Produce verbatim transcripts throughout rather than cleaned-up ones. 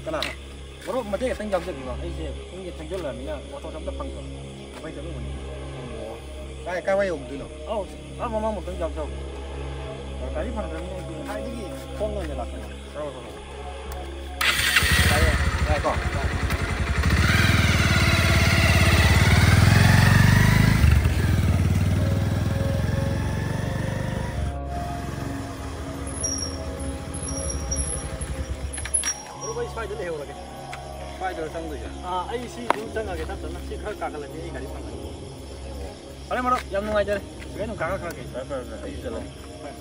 ꯀꯅꯥ? ꯃꯔꯨꯞ, ꯃꯇꯦꯛ ꯈꯛꯇꯪ ꯌꯥꯎꯖꯈꯤꯕ꯫ ꯑꯩꯁꯦ ꯄꯨꯡꯁꯦ ꯊꯦꯡꯖꯤꯜꯂꯛꯑꯃꯤꯅ ꯑꯣꯇꯣꯁꯦ ꯑꯝꯇ ꯐꯪꯗꯕ꯫ ꯀꯃꯥꯏꯅ ꯆꯠꯂꯨꯕꯅꯤ? ꯑꯣ꯫ ꯀꯥꯏ, ꯀꯥꯏꯋꯥꯏ ꯌꯧꯗꯣꯏꯅꯣ? ꯑꯧ, ꯑꯥ, ꯃꯃꯥꯡꯃꯛꯇꯪ ꯌꯥꯎꯖꯕ꯫ ꯒꯥꯔꯤ ꯐꯪꯗ꯭ꯔꯕꯅꯤꯅ ꯑꯩꯗꯤ ꯉꯁꯥꯏꯗꯒꯤ ꯈꯣꯡꯅ ꯑꯣꯏꯅ ꯂꯥꯛꯄꯅꯦ꯫ ꯍꯣꯏ, ꯍꯣꯏ, ꯍꯣꯏ꯫ ꯌꯥꯏ, ꯌꯥꯏ꯫ ꯌꯥꯏꯀꯣ? ꯃꯔꯨꯞ, ꯑꯩ ꯁ꯭ꯋꯥꯏꯗ ꯂꯩꯍꯧꯔꯒꯦ꯫ ꯁ꯭ꯋꯥꯏꯗꯔꯣ ꯆꯪꯗꯣꯏꯁꯦ? ꯑꯥ, ꯑꯩ ꯁꯤ ꯑꯗꯨꯝ ꯆꯪꯉꯒꯦ ꯇꯞ ꯇꯞꯅ꯫ ꯁꯤ ꯈꯔ ꯀꯥꯈꯠꯂꯗꯤ ꯑꯩ ꯒꯥꯔꯤ ꯐꯪꯒꯅꯤ꯫ ꯐꯔꯦ ꯃꯔꯨꯞ, ꯌꯥꯝ ꯅꯨꯡꯉꯥꯏꯖꯔꯦ꯫ ꯁꯤꯗ ꯑꯗꯨꯝ ꯀꯥꯈꯠꯈ꯭ꯔꯒꯦ꯫ ꯐꯔꯦ, ꯐꯔꯦ, ꯐꯔꯦ꯫ ꯑꯩꯁꯨ ꯆꯠꯂꯒꯦ꯫ ꯍꯣꯏ꯫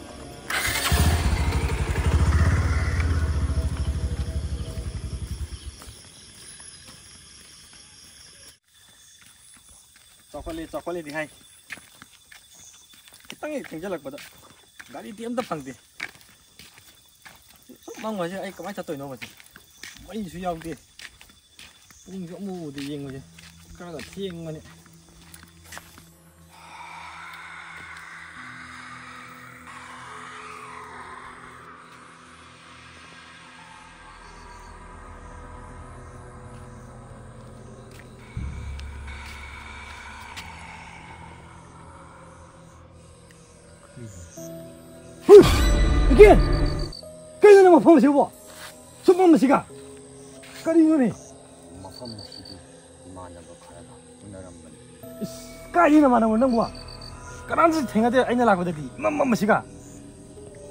ꯆꯥꯎꯈꯠꯂꯦ, ꯆꯥꯎꯈꯠꯂꯦꯗꯤ ꯍꯥꯏ꯫ ꯈꯤꯇꯪ ꯍꯦꯛ ꯊꯦꯡꯖꯤꯜꯂꯛꯄꯗ ꯒꯥꯔꯤꯗꯤ ꯑꯝꯇ ꯐꯪꯗꯦ꯫ ꯁꯨꯝ ꯃꯝꯈ꯭ꯔꯁꯦ, ꯑꯩ ꯀꯃꯥꯏꯅ ꯆꯠꯇꯣꯏꯅꯣꯕ ꯁꯤ? ꯃꯩꯁꯨ ꯌꯥꯎꯗꯦ꯫ ꯄꯨꯡꯁꯨ ꯑꯃꯨꯛ ꯎꯗꯦ ꯌꯦꯡꯕꯁꯦ꯫ ꯈꯔꯒ ꯊꯦꯡꯕꯅꯤ꯫ ꯍꯨꯏ! ꯏꯀꯦ! ꯀꯩꯅꯣ ꯅꯪ ꯃꯐꯝ ꯑꯁꯤꯕꯣ? ꯁꯨꯝ ꯃꯝꯕꯁꯤꯒ? ꯀꯔꯤꯅꯣꯅꯦ? ꯃꯐꯝ ꯑꯁꯤꯗꯤ ꯏꯃꯥꯟꯅꯕ ꯈꯔꯒ ꯎꯅꯔꯝꯕꯅꯤ꯫ ꯏꯁ, ꯀꯥꯏꯗꯩ ꯅꯃꯥꯟꯅꯕ ꯅꯪꯕꯣ? ꯀꯅꯥꯝꯇꯁꯨ ꯊꯦꯡꯅꯗꯦ ꯑꯩꯅ ꯂꯥꯛꯄꯗꯗꯤ꯫ ꯏꯃꯝ ꯃꯝꯕꯁꯤꯒ꯫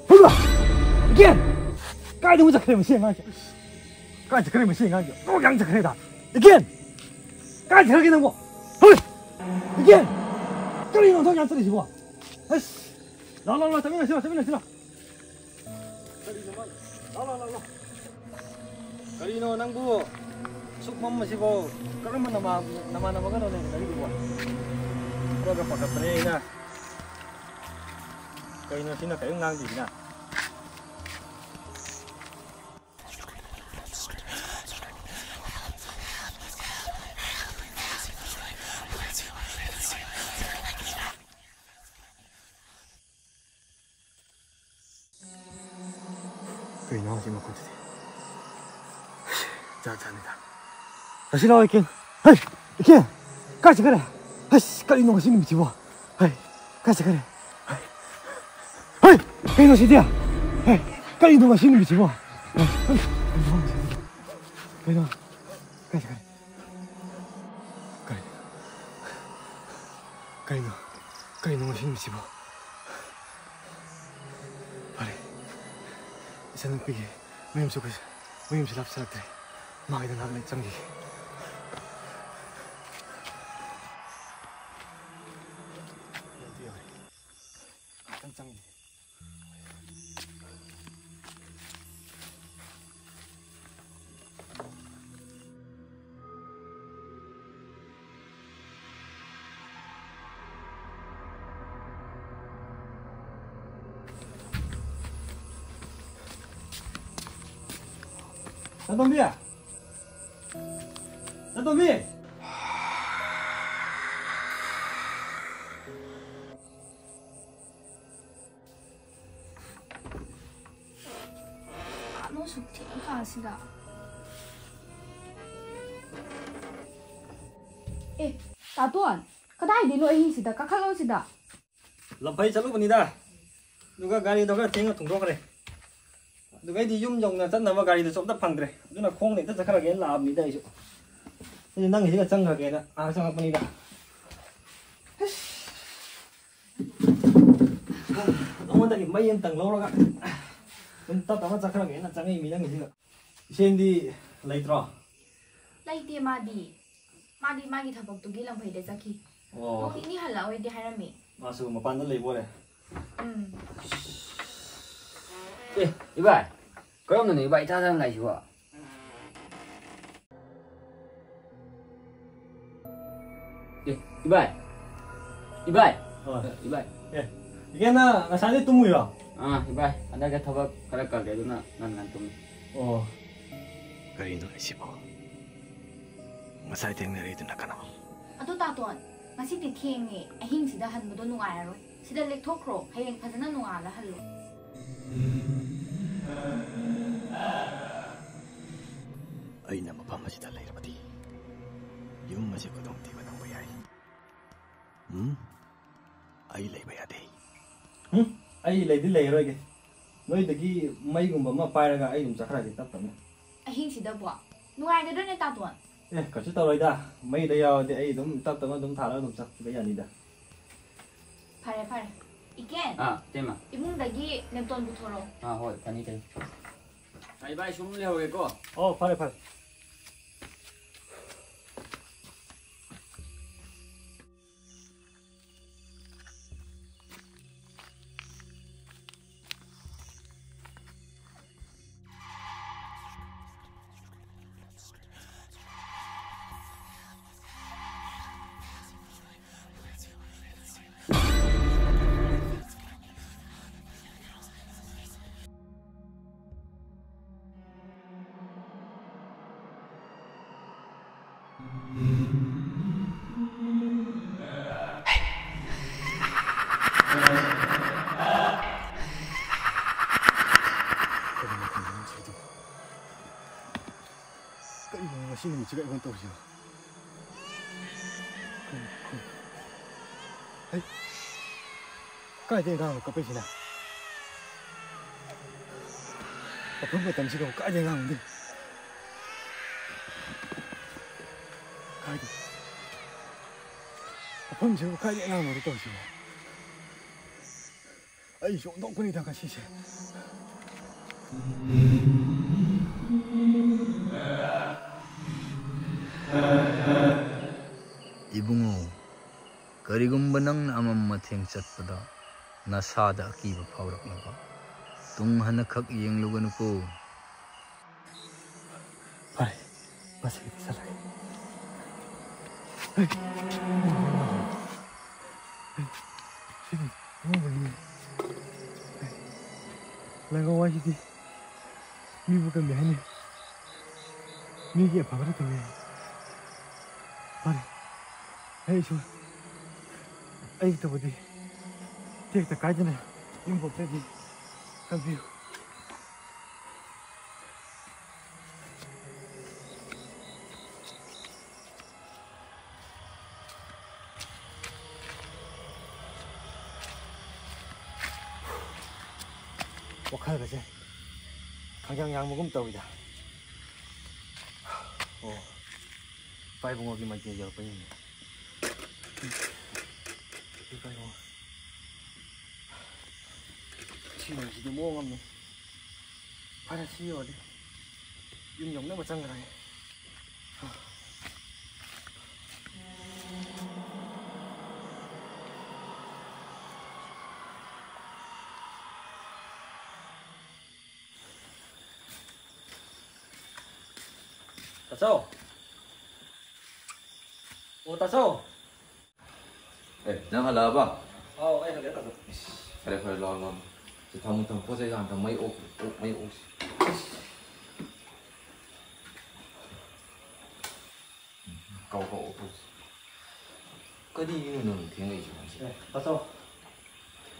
ꯍꯨꯏꯕ! ꯏꯀꯦ! ꯀꯥꯏꯗ ꯑꯃꯨꯛ ꯆꯠꯈ꯭ꯔꯦ ꯃꯁꯤ ꯑꯉꯥꯡꯁꯦ? ꯀꯥꯏ ꯆꯠꯈ꯭ꯔꯦ ꯃꯁꯤ ꯑꯉꯥꯡꯁꯦ? ꯂꯣꯛ ꯌꯥꯝ ꯆꯠꯈ꯭ꯔꯦꯗ꯫ ꯏꯀꯦ! ꯀꯥꯏ ꯆꯠꯈ꯭ꯔꯒꯦ ꯅꯪꯕꯣ? ꯍꯨꯏ! ꯏꯀꯦ! ꯀꯔꯤꯅꯣ ꯑꯣꯟꯊꯣꯛ ꯌꯥꯝ ꯆꯠꯂꯤꯁꯤꯕꯣ? ꯑꯁ! ꯂꯥꯎ, ꯂꯥꯎ, ꯂꯥꯎ, ꯆꯠꯃꯤꯟꯅꯁꯤ ꯂꯥꯎ, ꯆꯠꯃꯤꯟꯅꯁꯤ ꯂꯥꯎ꯫ ꯀꯔꯤꯅꯣ ꯃꯥ-, ꯂꯥꯎ, ꯂꯥꯎ, ꯂꯥꯎ, ꯂꯥꯎ꯫ ꯀꯔꯤꯅꯣ ꯅꯪꯕꯨ ꯑꯁꯨꯛ ꯃꯝꯃꯁꯤꯕꯣ? ꯀꯔꯝꯕ ꯅꯃꯥ-, ꯅꯃꯥꯟꯅꯕꯒꯅꯣꯅꯦ ꯎꯅꯔꯤꯗꯨꯕꯣ? ꯈꯔꯒ ꯄꯥꯈꯠꯄꯅꯦ ꯑꯩꯅ꯫ ꯀꯩꯅꯣ ꯁꯤꯅ ꯀꯔꯤꯝ ꯉꯥꯡꯗ꯭ꯔꯤꯁꯤꯅ? ꯀꯩꯅꯣ ꯍꯧꯖꯤꯛ ꯃꯈꯣꯟꯗꯨꯗꯤ? ꯆꯥ ꯆꯥꯅꯤꯗ꯫ ꯉꯁꯤ ꯂꯥꯛꯑꯣ, ꯏꯀꯦ꯫ ꯍꯩ, ꯏꯀꯦ! ꯀꯥꯏ ꯆꯠꯈ꯭ꯔꯦ? ꯑꯁ, ꯀꯔꯤꯅꯣ ꯉꯁꯤ ꯅꯨꯃꯤꯠꯁꯤꯕꯣ? ꯍꯩ, ꯀꯥꯏ ꯆꯠꯈ꯭ꯔꯦ? ꯍꯩ, ꯍꯩ! ꯀꯩꯅꯣ ꯁꯤꯗꯤ? ꯍꯩ, ꯀꯔꯤꯅꯣ ꯉꯁꯤ ꯅꯨꯃꯤꯠꯁꯤꯕꯣ? ꯍꯩ, ꯍꯩ, ꯀꯩꯅꯣ? ꯀꯥꯏ ꯆꯠꯈ꯭ꯔꯦ? ꯀꯔꯤ? ꯀꯩꯅꯣ? ꯀꯩꯅꯣ ꯉꯁꯤ ꯅꯨꯃꯤꯠꯁꯤꯕꯣ? ꯐꯔꯦ꯫ ꯏꯆꯟꯅꯨꯄꯤꯒꯤ ꯃꯌꯨꯝꯁꯨ ꯀꯩꯁꯨ, ꯃꯌꯨꯝꯁꯨ ꯂꯥꯞꯁꯤꯜꯂꯛꯇ꯭ꯔꯦ꯫ ꯃꯥꯒꯤꯗ ꯉꯥꯏꯍꯥꯛ ꯂꯩ ꯆꯪꯈꯤꯒꯦ꯫ ꯌꯧꯗꯤ ꯌꯧꯔꯦ꯫ ꯉꯥꯛꯇꯪ ꯆꯪꯈꯤꯒꯦ꯫ ꯆꯟꯇꯣꯝꯕꯤ! ꯆꯟꯇꯣꯝꯕꯤ! ꯀꯅꯥꯅꯣ ꯑꯁꯨꯛ ꯊꯦꯡꯉꯀꯥꯟꯁꯤꯗ? ꯑꯦ, ꯇꯥꯇꯣꯟ, ꯀꯗꯥꯏꯗꯩꯅꯣ ꯑꯍꯤꯡꯁꯤꯗ? ꯀꯥꯈꯠꯂꯣ ꯁꯤꯗ꯫ ꯂꯝꯐꯩ ꯆꯠꯂꯨꯕꯅꯤꯗ꯫ ꯑꯗꯨꯒ ꯒꯥꯔꯤꯗꯣ ꯈꯔ ꯊꯦꯡꯅ ꯊꯨꯡꯗꯣꯛꯈ꯭ꯔꯦ꯫ ꯑꯗꯨꯒꯩꯗꯤ ꯌꯨꯝ ꯌꯧꯅ ꯆꯠꯅꯕ ꯒꯥꯔꯤꯗꯨꯁꯨ ꯑꯝꯇ ꯐꯪꯗ꯭ꯔꯦ꯫ ꯑꯗꯨꯅ ꯈꯣꯡꯅ ꯍꯦꯛꯇ ꯆꯠꯈ꯭ꯔꯒꯦꯅ ꯂꯥꯛꯑꯕꯅꯤꯗ ꯑꯩꯁꯨ꯫ ꯑꯩꯁꯨ ꯅꯪꯒꯤꯁꯤꯒ ꯆꯪꯈ꯭ꯔꯒꯦꯅ ꯑꯥ ꯆꯪꯉꯛꯄꯅꯤꯗ꯫ ꯑꯩꯉꯣꯟꯗꯒꯤ ꯃꯩ ꯑꯃꯇꯪ ꯂꯧꯔꯒ ꯑꯗꯨꯝ ꯇꯞ ꯇꯞꯅ ꯆꯠꯈ꯭ꯔꯒꯦꯅ ꯆꯪꯉꯛꯏ ꯃꯤ ꯅꯪꯒꯤꯁꯤꯒ꯫ ꯏꯆꯦꯟꯗꯤ ꯂꯩꯇ꯭ꯔꯣ? ꯂꯩꯇꯦ ꯃꯥꯗꯤ꯫ ꯃꯥꯗꯤ ꯃꯥꯒꯤ ꯊꯕꯛꯇꯨꯒꯤ ꯂꯝꯐꯩꯗ ꯆꯠꯈꯤ꯫ ꯑꯣ꯫ ꯅꯣꯡ ꯅꯤꯅꯤ ꯍꯜꯂꯛꯑꯣꯏꯗꯤ ꯍꯥꯏꯔꯝꯃꯤ꯫ ꯃꯥꯁꯨ ꯃꯄꯥꯟꯗ ꯂꯩꯕ ꯑꯣꯏꯔꯦ꯫ ꯎꯝ꯫ ꯑꯦ, ꯏꯕꯥꯏ, ꯀꯔꯝꯕꯅꯣ ꯏꯕꯥꯏ ꯏꯊꯥ ꯊꯥꯖꯅ ꯂꯥꯛꯏꯁꯤꯕꯣ? ꯑꯦ, ꯏꯕꯥꯏ꯫ ꯏꯕꯥꯏ꯫ ꯑꯣ꯫ ꯑꯦ, ꯏꯕꯥꯏ꯫ ꯑꯦ, ꯏꯀꯦ, ꯅꯪ ꯉꯁꯥꯏꯗꯩ ꯇꯨꯝꯃꯨꯏꯔꯣ? ꯑꯥ, ꯏꯕꯥꯏ, ꯍꯟꯗꯛꯁꯦ ꯊꯕꯛ ꯈꯔ ꯀꯜꯂꯦ, ꯑꯗꯨꯅ ꯉꯟ ꯉꯟ ꯇꯨꯝꯃꯤ꯫ ꯑꯣ꯫ ꯀꯔꯤꯅꯣ ꯍꯥꯏꯁꯤꯕꯣ? ꯉꯁꯥꯏ ꯊꯦꯡꯅꯔꯤꯗꯨꯅ ꯀꯅꯥ? ꯑꯗꯨ ꯇꯥꯇꯣꯟ, ꯉꯁꯤꯗꯤ ꯊꯦꯡꯉꯦ, ꯑꯍꯤꯡꯁꯤꯗ ꯍꯟꯕꯗꯣ ꯅꯨꯡꯉꯥꯏꯔꯔꯣꯏ꯫ ꯁꯤꯗ ꯂꯦꯛꯊꯣꯛꯈ꯭ꯔꯣ, ꯍꯌꯦꯡ ꯐꯖꯅ ꯅꯣꯡꯉꯥꯜꯂ ꯍꯜꯂꯣ꯫ ꯑꯩꯅ ꯃꯐꯝ ꯑꯁꯤꯗ ꯂꯩꯔꯕꯗꯤ ꯌꯨꯝ ꯑꯁꯤ ꯈꯨꯗꯣꯡꯊꯤꯕ ꯅꯪꯕ ꯌꯥꯏ꯫ ꯎꯝ? ꯑꯩ ꯂꯩꯕ ꯌꯥꯗꯦ꯫ ꯎꯝ? ꯑꯩ ꯂꯩꯗꯤ ꯂꯩꯔꯔꯣꯏꯒꯦ꯫ ꯅꯣꯏꯗꯒꯤ ꯃꯩꯒꯨꯝꯕ ꯑꯃ ꯄꯥꯏꯔꯒ ꯑꯩ ꯑꯗꯨꯝ ꯆꯠꯈ꯭ꯔꯒꯦ ꯇꯞ ꯇꯞꯅ꯫ ꯑꯍꯤꯡꯁꯤꯗꯕꯣ? ꯅꯨꯡꯉꯥꯏꯒꯗ꯭ꯔꯅꯦ, ꯇꯥꯇꯣꯟ? ꯑꯦ, ꯀꯩꯁꯨ ꯇꯧꯔꯣꯏꯗ꯫ ꯃꯩꯗ ꯌꯥꯎꯔꯗꯤ ꯑꯩ ꯑꯗꯨꯝ ꯇꯞ ꯇꯞꯅ ꯑꯗꯨꯝ ꯊꯥꯜꯂꯒ ꯑꯗꯨꯝ ꯆꯠꯈꯤꯕ ꯌꯥꯅꯤꯗ꯫ ꯐꯔꯦ, ꯐꯔꯦ꯫ ꯏꯀꯦꯟ, ꯑꯥ, ꯏꯇꯩꯃ꯫ ꯏꯃꯨꯡꯗꯒꯤ ꯂꯦꯝꯇꯣꯟ ꯄꯨꯊꯣꯔꯛꯑꯣ꯫ ꯑꯥ, ꯍꯣꯏ, ꯐꯅꯤ, ꯐꯅꯤ꯫ ꯑꯩ ꯚꯥꯏ ꯁꯨꯝ ꯂꯩꯍꯧꯔꯒꯦꯀꯣ꯫ ꯑꯣ, ꯐꯔꯦ, ꯐꯔꯦ꯫ ꯀꯔꯤꯅꯣ ꯉꯁꯤ ꯅꯨꯃꯤꯠꯁꯤꯒ ꯑꯩꯉꯣꯟꯗ ꯇꯧꯔꯤꯁꯤꯕꯣ? ꯍꯩ, ꯀꯥꯏꯗꯩ ꯑꯉꯥꯡꯅꯣ ꯀꯞꯄꯛꯏꯁꯤꯅ? ꯑꯐꯨꯠ ꯃꯇꯝꯁꯤꯗ ꯀꯥꯏꯗꯩ ꯑꯉꯥꯡꯅꯣꯗꯤ? ꯀꯥꯏꯗꯩ? ꯃꯐꯝꯁꯤꯕꯨ ꯀꯥꯏꯗꯩ ꯑꯉꯥꯡꯅꯣꯗꯤ ꯇꯧꯔꯤꯁꯤꯕꯣ? ꯑꯩꯁꯨ ꯑꯣꯟꯊꯣꯛꯄꯅꯤꯗ ꯉꯁꯤꯁꯦ꯫ ꯏꯕꯨꯡꯉꯣ, ꯀꯔꯤꯒꯨꯝꯕ ꯅꯪꯅ ꯑꯃꯝ ꯑꯊꯦꯡ ꯆꯠꯄꯗ ꯅꯁꯥꯗ ꯑꯀꯤꯕ ꯐꯥꯎꯔꯛꯂꯕ, ꯇꯨꯡ ꯍꯟꯅ ꯈꯛ ꯌꯦꯡꯂꯨꯒꯅꯨꯀꯣ꯫ ꯐꯔꯦ, ꯉꯁꯤꯒꯤꯗꯤ ꯆꯠꯂꯒꯦ꯫ ꯍꯩ, ꯁꯤꯗꯤ ꯑꯉꯧꯕꯅꯤꯅꯦ꯫ ꯂꯥꯏꯒ ꯋꯥꯏꯁꯤꯗꯤ ꯃꯤꯕꯨ ꯀꯟꯕ ꯍꯥꯏꯅꯤ꯫ ꯃꯤꯒꯤ ꯑꯐꯕꯗ ꯇꯧꯋꯦ꯫ ꯐꯔꯦ, ꯍꯦ ꯏꯁꯣꯔ, ꯑꯩ ꯇꯧꯕꯗꯤ ꯇꯦꯛꯇ ꯀꯥꯏꯗꯅ ꯌꯨꯝ ꯄꯣꯛꯆꯒꯦ꯫ ꯀꯟꯕꯤꯌꯨ꯫ ꯋꯥꯈꯜꯒꯁꯦ ꯈꯪꯌꯥꯡ ꯌꯥꯡꯕꯒꯨꯝ ꯇꯧꯋꯤꯗ꯫ ꯑꯣ, ꯏꯄꯥ ꯏꯕꯨꯡꯉꯣꯒꯤ ꯃꯟꯇ꯭ꯔ ꯌꯧꯔꯛꯄꯅꯤꯅꯦ꯫ ꯏꯄꯥ ꯏꯕꯨꯡꯉꯣ꯫ ꯁꯤ ꯅꯨꯃꯤꯠꯁꯤꯗꯤ ꯃꯑꯣꯡ ꯑꯃꯅꯤ꯫ ꯐꯔꯦ, ꯁꯤ ꯌꯧꯔꯗꯤ ꯌꯨꯝ ꯌꯧꯅꯕ ꯆꯪꯈ꯭ꯔꯒꯦ꯫ ꯇꯥꯆꯧ! ꯑꯣ, ꯇꯥꯆꯧ! ꯑꯦ, ꯅꯪ ꯍꯜꯂꯛꯑꯕ? ꯑꯥꯎ, ꯑꯩ ꯍꯜꯂꯛꯑꯦ, ꯇꯥꯆꯧ꯫ ꯏꯁ, ꯐꯔꯦ, ꯐꯔꯦ, ꯂꯥꯛꯑꯣ, ꯂꯥꯛꯑꯣ꯫ ꯁꯤ ꯊꯝꯃꯨ, ꯊꯝꯃꯨ, ꯄꯣꯠ ꯆꯩ ꯂꯥꯡ ꯊꯝꯃꯨ, ꯃꯩ off, off, ꯃꯩ off ꯁꯤ꯫ ꯀꯥꯎ, ꯀꯥꯎ, off ꯇꯧꯁꯤ꯫ ꯀꯔꯤꯒꯤꯅꯣ ꯅꯪ ꯊꯦꯡꯉꯛꯏꯁꯤꯕꯣ ꯉꯁꯤ? ꯑꯦ, ꯇꯥꯆꯧ,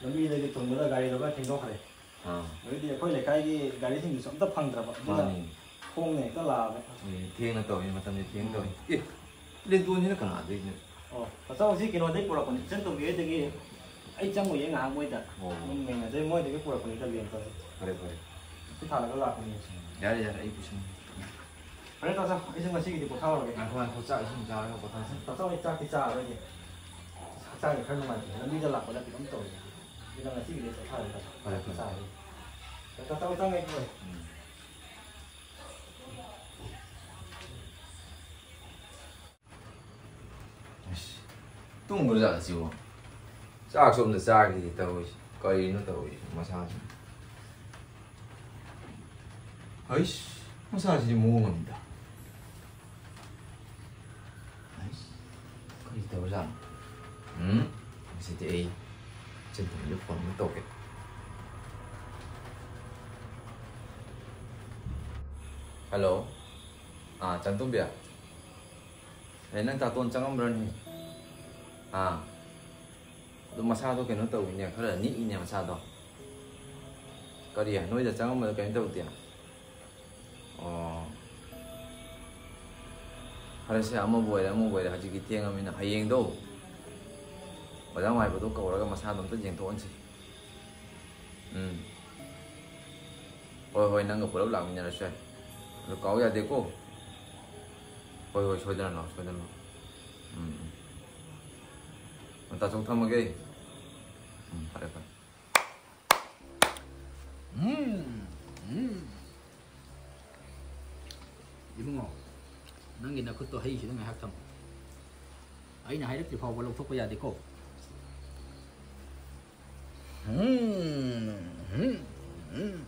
ꯂꯝꯕꯤꯗꯒꯤ ꯊꯨꯡꯕꯗ ꯒꯥꯔꯤꯗꯣ ꯈꯔ ꯊꯦꯡꯗꯣꯛꯈ꯭ꯔꯦ꯫ ꯑꯥ꯫ ꯑꯗꯩꯗꯤ ꯑꯩꯈꯣꯏ ꯂꯩꯀꯥꯏꯒꯤ ꯒꯥꯔꯤꯁꯤꯡꯗꯨꯁꯨ ꯑꯝꯇ ꯐꯪꯗ꯭ꯔꯕ, ꯑꯗꯨꯅ ꯃꯥꯅꯤ꯫ ꯈꯣꯡꯅ ꯍꯦꯛꯇ ꯂꯥꯛꯑꯕ꯫ ꯑꯦ, ꯊꯦꯡꯅ ꯇꯧꯏ, ꯃꯇꯝꯁꯦ ꯊꯦꯡꯅ ꯎꯝ꯫ ꯇꯧꯏ꯫ ꯑꯦ, ꯂꯦꯟꯗꯣꯟꯁꯤꯅ ꯀꯅꯥꯗꯩꯅꯣ? ꯑꯣ, ꯇꯥꯆꯧ, ꯁꯤ ꯀꯩꯅꯣꯗꯩ ꯄꯨꯔꯛꯄꯅꯤ, ꯏꯆꯟ ꯇꯣꯝꯕꯤ ꯍꯣꯏꯗꯒꯤ꯫ ꯑꯩ ꯆꯪꯉꯨꯏꯌꯦ ꯉꯥꯏꯍꯥꯛ ꯃꯣꯏꯗ꯫ ꯑꯣ꯫ ꯃꯣꯏ ꯃꯦꯟꯅꯗꯦ, ꯃꯣꯏꯗꯒꯤ ꯄꯨꯔꯛꯄꯅꯤꯗ ꯂꯦꯟꯗꯣꯟꯁꯦ꯫ ꯐꯔꯦ, ꯐꯔꯦ꯫ ꯁꯤ ꯊꯥꯜꯂꯒ ꯂꯥꯛꯄꯅꯤ꯫ ꯌꯥꯔꯦ, ꯌꯥꯔꯦ, ꯑꯩ ꯄꯨꯁꯟꯒꯦ꯫ ꯐꯔꯦ, ꯇꯥꯆꯧ, ꯑꯩꯁꯨ ꯉꯁꯤꯒꯤꯗꯤ ꯄꯣꯊꯥꯍꯧꯔꯒꯦ꯫ ꯉꯥꯏꯈꯣ, ꯉꯥꯏꯈꯣ, ꯆꯥꯛ ꯏꯁꯤꯡ ꯆꯥꯔꯒ ꯄꯣꯊꯥꯁꯤ꯫ ꯇꯥꯆꯧ, ꯑꯩ ꯆꯥꯛꯇꯤ ꯆꯥꯔꯔꯣꯏꯒꯦ꯫ ꯍꯛꯆꯥꯡꯁꯦ ꯈꯔ ꯅꯨꯡꯉꯥꯏꯇꯦ꯫ ꯂꯝꯕꯤꯗ ꯂꯥꯛꯄꯗ ꯀꯩꯅꯣꯝ ꯇꯧꯔꯦ꯫ ꯑꯗꯨꯅ ꯉꯁꯤꯒꯤꯗꯤ ꯄꯣꯊꯥꯔꯒꯦ, ꯇꯥꯆꯧ꯫ ꯐꯔꯦ, ꯐꯔꯦ꯫ ꯆꯥꯔꯒꯦ꯫ ꯇꯥꯆꯧ, ꯆꯪꯉꯒꯦ꯫ ꯎꯝ꯫ ꯑꯁ, ꯇꯨꯝꯈ꯭ꯔꯖꯥꯠꯂ ꯁꯤꯕꯣ? ꯆꯥꯛꯁꯨ ꯑꯝꯇ ꯆꯥꯈꯤꯗꯦ ꯇꯧꯔꯤꯁꯦ꯫ ꯀꯔꯤꯅꯣ ꯇꯧꯔꯤꯁꯦ ꯃꯁꯥꯁꯤꯕꯣ? ꯍꯩꯁ, ꯃꯁꯥꯁꯤꯗꯤ ꯃꯑꯣꯡ ꯑꯃꯅꯤꯗ꯫ ꯍꯩꯁ, ꯀꯔꯤ ꯇꯧꯔꯖꯥꯠꯅꯣ? ꯎꯝ, ꯉꯁꯤꯗꯤ ꯑꯩ ꯆꯟꯇꯣꯝꯕꯤꯗ phone ꯑꯃ ꯇꯧꯒꯦ꯫ Hello, ꯑꯥ, ꯆꯟꯇꯣꯝꯕꯤ? ꯑꯦ, ꯅꯪ ꯇꯥꯇꯣꯟ ꯆꯪꯉꯝꯕ꯭ꯔꯅꯦ? ꯑꯥ꯫ ꯑꯗꯨ ꯃꯁꯥꯗꯣ ꯀꯩꯅꯣ ꯇꯧꯋꯤꯅꯦ, ꯈꯔ ꯅꯤꯛꯏꯅꯦ ꯃꯁꯥꯗꯣ꯫ ꯀꯔꯤ, ꯅꯣꯏꯗ ꯆꯪꯉꯝꯕꯗꯣ ꯀꯩꯝ ꯇꯧꯗꯦ? ꯑꯣ꯫ ꯐꯔꯦꯁꯦ, ꯑꯃꯕꯨ ꯑꯣꯏꯔꯦ ꯑꯃꯕꯨ ꯑꯣꯏꯔꯦ, ꯍꯧꯖꯤꯛꯇꯤ ꯊꯦꯡꯉꯃꯤꯅ ꯍꯌꯦꯡꯗꯣ ꯑꯣꯖꯥ ꯃꯥꯏꯕꯗꯣ ꯀꯧꯔꯒ ꯃꯁꯥꯗꯣ ꯑꯝꯇ ꯌꯦꯡꯊꯣꯛꯍꯟꯁꯤ꯫ ꯎꯝ꯫ ꯍꯣꯏ, ꯍꯣꯏ, ꯅꯪꯒ ꯄꯨꯂꯞ ꯂꯥꯛꯃꯤꯟꯅꯔꯁꯨ ꯌꯥꯏ꯫ ꯑꯗꯨ ꯀꯥꯎ ꯌꯥꯗꯦꯀꯣ꯫ ꯍꯣꯏ, ꯍꯣꯏ, ꯁꯣꯏꯗꯅ ꯂꯥꯛꯑꯣ, ꯁꯣꯏꯗꯅ ꯂꯥꯛꯑꯣ꯫ ꯎꯝ, ꯎꯝ꯫ ꯇꯥꯆꯧ, ꯊꯝꯃꯒꯦ꯫ ꯎꯝ, ꯐꯔꯦ, ꯐꯔꯦ꯫ ꯎꯝ, ꯎꯝ꯫ ꯏꯕꯨꯡꯉꯣ, ꯅꯪꯒꯤ ꯅꯈꯨꯠꯇꯣ ꯍꯩꯁꯤꯗ ꯉꯥꯏꯍꯥꯛ ꯊꯝꯃꯨ꯫ ꯑꯩꯅ ꯍꯥꯏꯔꯛꯇ꯭ꯔꯤ ꯐꯥꯎꯕ ꯂꯧꯊꯣꯛꯄ ꯌꯥꯗꯦꯀꯣ꯫ ꯎꯝ, ꯎꯝ, ꯎꯝ꯫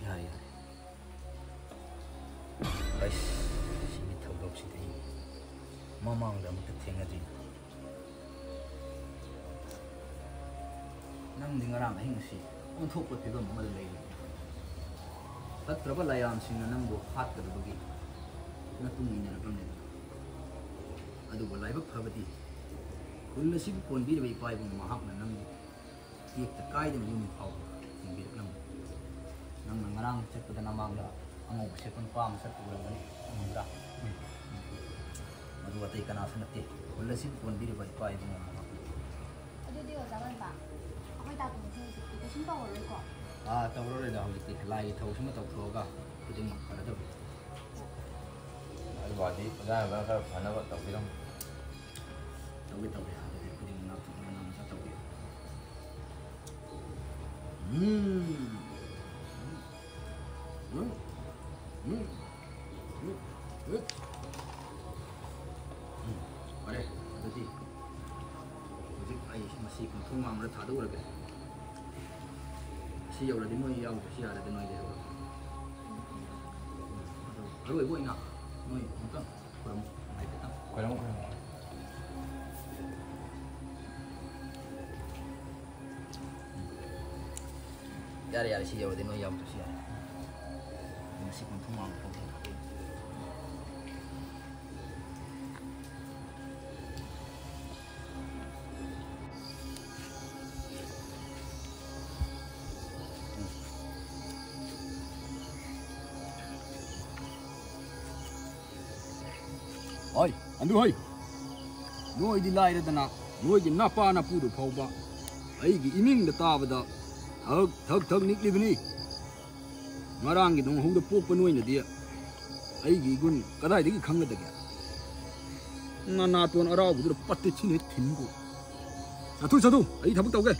ꯌꯥꯔꯦ, ꯌꯥꯔꯦ꯫ ꯑꯩꯁ, ꯁꯤꯒꯤ ꯊꯧꯗꯣꯛꯁꯤꯗꯤ ꯑꯩ ꯃꯃꯥꯡꯗ ꯑꯃꯨꯛꯇ ꯊꯦꯡꯅꯗ꯭ꯔꯤ꯫ ꯅꯪꯗꯤ ꯉꯔꯥꯡ ꯑꯍꯤꯡ ꯑꯁꯤ ꯑꯣꯟꯊꯣꯛꯄ ꯐꯤꯕꯝ ꯑꯃꯗ ꯂꯩꯔꯤ꯫ ꯐꯠꯇ꯭ꯔꯕ ꯂꯥꯏꯌꯥꯝꯁꯤꯡꯅ ꯅꯪꯕꯨ ꯍꯥꯠꯀꯗꯕꯒꯤ ꯃꯇꯨꯡ ꯏꯟꯅꯔꯕꯅꯤꯅ꯫ ꯑꯗꯨꯕꯨ ꯂꯥꯏꯕꯛ ꯐꯕꯗꯤ, ꯈꯨꯜ ꯑꯁꯤꯕꯨ ꯀꯣꯟꯕꯤꯔꯤꯕ ꯏꯄꯥ ꯏꯕꯨꯡ ꯃꯍꯥꯛꯅ ꯅꯪꯕꯨ ꯇꯦꯛꯇ ꯀꯥꯏꯗꯅ ꯌꯨꯝ ꯐꯥꯎꯕ ꯊꯤꯟꯕꯤꯔꯛꯂꯝꯕꯅꯤ꯫ ꯅꯪꯅ ꯉꯔꯥꯡ ꯆꯠꯄꯗ ꯅꯃꯥꯡꯗ ꯑꯉꯧꯕ ꯁꯦꯠꯄ ꯅꯨꯄꯥ ꯑꯃ ꯆꯠꯄ ꯎꯔꯝꯒꯅꯤ, ꯈꯪꯕ꯭ꯔꯥ? ꯃꯗꯨ ꯑꯇꯩ ꯀꯅꯥꯁꯨ ꯅꯠꯇꯦ, ꯈꯨꯜ ꯑꯁꯤꯕꯨ ꯀꯣꯟꯕꯤꯔꯤꯕ ꯏꯄꯥ ꯏꯕꯨꯡ ꯃꯍꯥꯛꯅꯤ꯫ ꯑꯗꯨꯗꯤ ꯑꯣꯖꯥ ꯃꯟꯄꯥ, ꯑꯩꯈꯣꯏ ꯇꯥꯇꯣꯟꯁꯦ ꯍꯧꯖꯤꯛꯇꯤ ꯀꯩꯁꯨꯝ ꯇꯧꯔꯔꯣꯏꯀꯣ? ꯑꯥ, ꯇꯧꯔꯔꯣꯏꯗ, ꯍꯧꯖꯤꯛꯇꯤ ꯂꯥꯏꯒꯤ ꯊꯧꯁꯤꯃ ꯇꯧꯊꯣꯛꯑꯒ ꯈꯨꯗꯤꯡꯃꯛ ꯐꯔꯗꯕꯅꯤ꯫ ꯑꯗꯨ ꯋꯥꯗꯤ ꯑꯣꯖꯥꯅ ꯈꯔ ꯐꯅꯕ ꯇꯧꯕꯤꯔꯝꯃꯨ꯫ ꯇꯧꯒꯦ, ꯇꯧꯒꯦ꯫ ꯑꯗꯨꯗꯤ ꯈꯨꯗꯤꯡꯃꯛ ꯉꯥꯛꯊꯣꯛꯅꯕ ꯅꯪꯅ ꯈꯔ ꯇꯧꯕꯤꯌꯨ꯫ ꯎꯝ꯫ ꯎꯝ꯫ ꯎꯝ꯫ ꯎꯝ꯫ ꯎꯝ꯫ ꯎꯝ꯫ ꯎꯝ꯫ ꯐꯔꯦ, ꯑꯗꯨꯗꯤ ꯍꯧꯖꯤꯛ ꯑꯩ ꯃꯁꯤ ꯀꯣꯟꯊꯣꯡ ꯋꯥꯡꯃꯗ ꯊꯥꯗꯣꯛꯎꯔꯒꯦ꯫ ꯁꯤ ꯌꯧꯔꯗꯤ ꯅꯣꯏ ꯌꯥꯎꯗ꯭ꯔꯁꯨ ꯌꯥꯔꯦꯗ, ꯅꯣꯏ ꯂꯩꯍꯧꯔꯣ꯫ ꯑꯗꯣ ꯑꯔꯣꯏꯕ ꯑꯣꯏꯅ ꯅꯣꯏ ꯑꯃꯨꯛꯇꯪ ꯈꯨꯔꯨꯝꯃꯨ, ꯍꯥꯏꯐꯦꯠꯇꯪ꯫ ꯈꯨꯔꯨꯝꯃꯨ, ꯈꯨꯔꯨꯝꯃꯨ꯫ ꯌꯥꯔꯦ, ꯌꯥꯔꯦ, ꯁꯤ ꯌꯧꯔꯗꯤ ꯅꯣꯏ ꯌꯥꯎꯗ꯭ꯔꯁꯨ ꯌꯥꯔꯦ꯫ ꯉꯁꯤ ꯀꯣꯟꯊꯣꯡ ꯋꯥꯡꯃ ꯐꯥꯎ ꯊꯦꯡꯅꯗꯣꯏꯅꯤ꯫ ꯍꯣꯏ, ꯑꯗꯨ ꯍꯣꯏ, ꯅꯣꯏꯗꯤ ꯂꯥꯏꯔꯗꯅ, ꯅꯣꯏꯒꯤ ꯅꯄꯥ ꯅꯄꯨꯗꯨ ꯐꯥꯎꯕ ꯑꯩꯒꯤ ꯏꯃꯤꯡꯗ ꯇꯥꯕꯗ ꯊꯛ ꯊꯛ ꯊꯛ ꯅꯤꯛꯂꯤꯕꯅꯤ꯫ ꯉꯔꯥꯡꯒꯤ ꯅꯣꯡꯍꯧꯗ ꯄꯣꯛꯄ ꯅꯣꯏꯅꯗꯤ ꯑꯩꯒꯤ ꯏꯒꯨꯟ ꯀꯗꯥꯏꯗꯒꯤ ꯈꯪꯒꯗꯒꯦ? ꯅꯅꯥꯇꯣꯟ ꯑꯔꯥꯎꯕꯗꯨꯗ ꯄꯠꯇꯤ ꯊꯤꯟ ꯍꯦꯛ ꯊꯤꯟꯒꯣ꯫ ꯆꯠꯊꯣꯛ, ꯆꯠꯊꯣꯛ, ꯑꯩ ꯊꯕꯛ ꯇꯧꯒꯦ꯫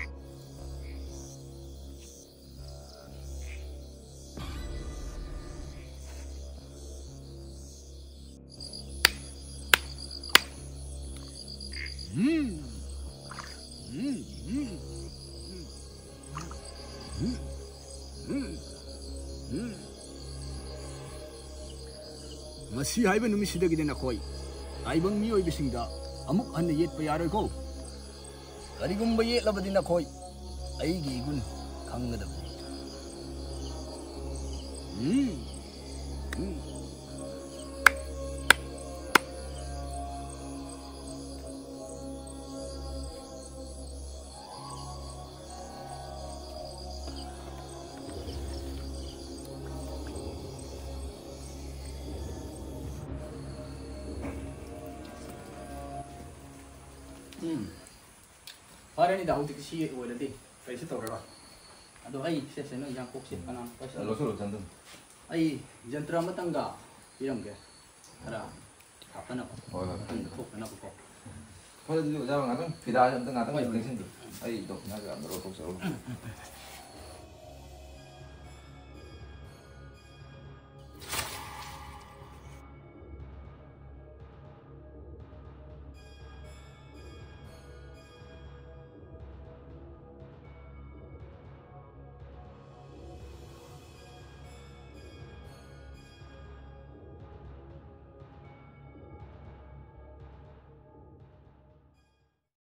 ꯉꯁꯤ ꯍꯥꯏꯕ ꯅꯨꯃꯤꯠꯁꯤꯗꯒꯤꯗꯤ ꯅꯈꯣꯏ ꯇꯥꯏꯕꯪ ꯃꯤꯑꯣꯏꯕꯁꯤꯡꯗ ꯑꯃꯨꯛ ꯍꯟꯅ ꯌꯦꯠꯄ ꯌꯥꯔꯣꯏꯀꯣ꯫ ꯀꯔꯤꯒꯨꯝꯕ ꯌꯦꯠꯂꯕꯗꯤ ꯅꯈꯣꯏ ꯑꯩꯒꯤ ꯏꯒꯨꯟ ꯈꯪꯒꯗꯕꯅꯤ꯫ ꯎꯝ꯫ ꯎꯝ꯫ ꯎꯝ꯫ ꯐꯔꯅꯤꯗ, ꯍꯧꯖꯤꯛꯇꯤ ꯁꯤ ꯑꯣꯏꯔꯗꯤ ꯀꯔꯤꯁꯨ ꯇꯧꯔꯔꯣꯏ꯫ ꯑꯗꯣ ꯑꯩ ꯁꯦ, ꯁꯦ, ꯅꯣꯏ ꯏꯟꯖꯥꯡ ꯀꯣꯛꯁꯦ ꯀꯅꯥ ꯄꯥꯏꯁꯜꯂꯣ? ꯂꯧꯁꯜꯂꯣ, ꯆꯟꯗꯟ꯫ ꯑꯩ ꯖꯟꯇ꯭ꯔ ꯑꯃꯇꯪꯒ ꯄꯤꯔꯝꯒꯦ, ꯈꯔ ꯍꯥꯞꯇꯅꯕ, ꯍꯣꯏ, ꯍꯣꯏ꯫ ꯃꯊꯪꯗ ꯊꯣꯛꯇꯅꯕꯀꯣ꯫ ꯐꯔꯦ, ꯑꯗꯨꯗꯤ ꯑꯣꯖꯥ ꯉꯥꯛꯇꯪ ꯐꯤꯗꯥꯁꯦ ꯑꯝꯇ ꯉꯥꯛꯇꯪ ꯍꯣꯏ, ꯍꯣꯏ꯫ ꯂꯦꯡꯁꯤꯟꯕꯤꯌꯨ꯫ ꯑꯩ ꯗꯣꯛꯇꯔꯅ ꯌꯥꯝꯅ ꯂꯧꯊꯣꯛꯆꯔꯨ꯫